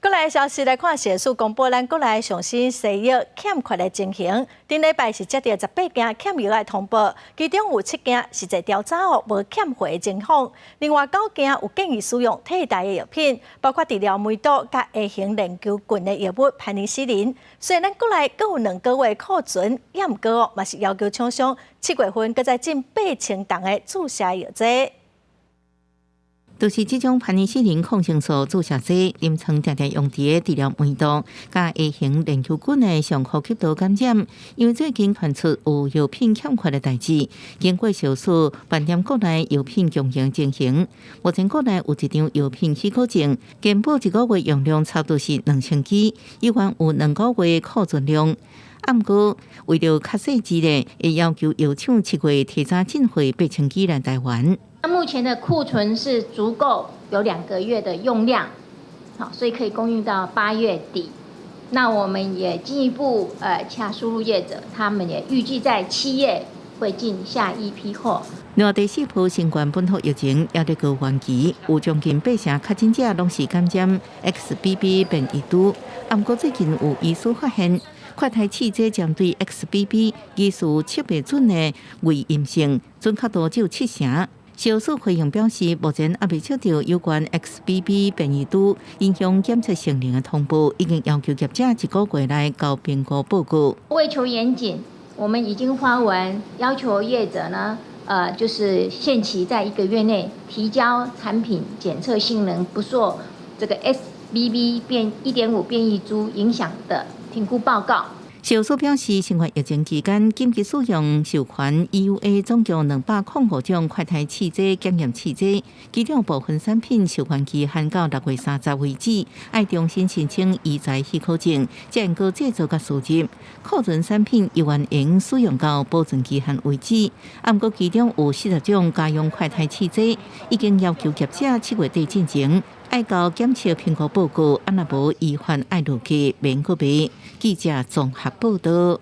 國內消息來看，食藥署公布咱國內上新西藥欠缺的情形。頂禮拜是接著18件欠藥的通報，其中有七件實際調查後無欠貨的情況，另外九件有建議使用替代的藥品，包括治療梅毒佮 A 型鏈球菌的藥物盤尼西林。雖然咱國內閣有2個月庫存，也毋過哦，嘛是要求廠商7月份閣再進8000筒的注射藥劑。就是這種盤尼西林抗生素注射劑，臨床定定用佇治療梅毒佮 A 型鏈球菌的上呼吸道感染。因為最近傳出有藥品欠缺的代誌，經過食藥署盤點國內藥品供應情形，目前國內有一張藥品許可證，健保一個月用量差不多是2000支，依然有2個月庫存量。毋過為著較細緻咧，會要求藥廠7月提早進貨8000支來台灣。那目前的庫存是足夠有2個月的用量，好，所以可以供應到8月底。那我們也進一步洽輸入業者，他們也預計在7月會進下一批貨。另外，第四波新冠本土疫情也佇高原期，有將近八成確診者攏是感染 XBB 變異株。毋過最近有醫師發現，快篩試劑針對 XBB 疑似測袂準的偽陰性，準確度只有七成。食藥署回應表示，目前猶未接著有關 XBB 變異株影響檢測性能的通報，已經要求業者一個月內交評估報告。為求嚴謹，我們已經發文要求業者呢，就是限期在一個月內提交產品檢測性能不受這個 XBB 變1.5變異株影響的評估報告。食藥署表示，新冠疫情期間緊急使用授權 EUA 總共205種快篩試劑檢驗試劑，其中部分產品授權期限到6月30為止，愛重新申請醫材許可證，才能閣製造佮輸入。庫存產品猶原會使用到保存期限為止。毋過其中有40種家用快篩試劑已經要求業者7月底進前愛交檢測評估報告，啊若無依法愛落架免閣賣。記者綜合報導。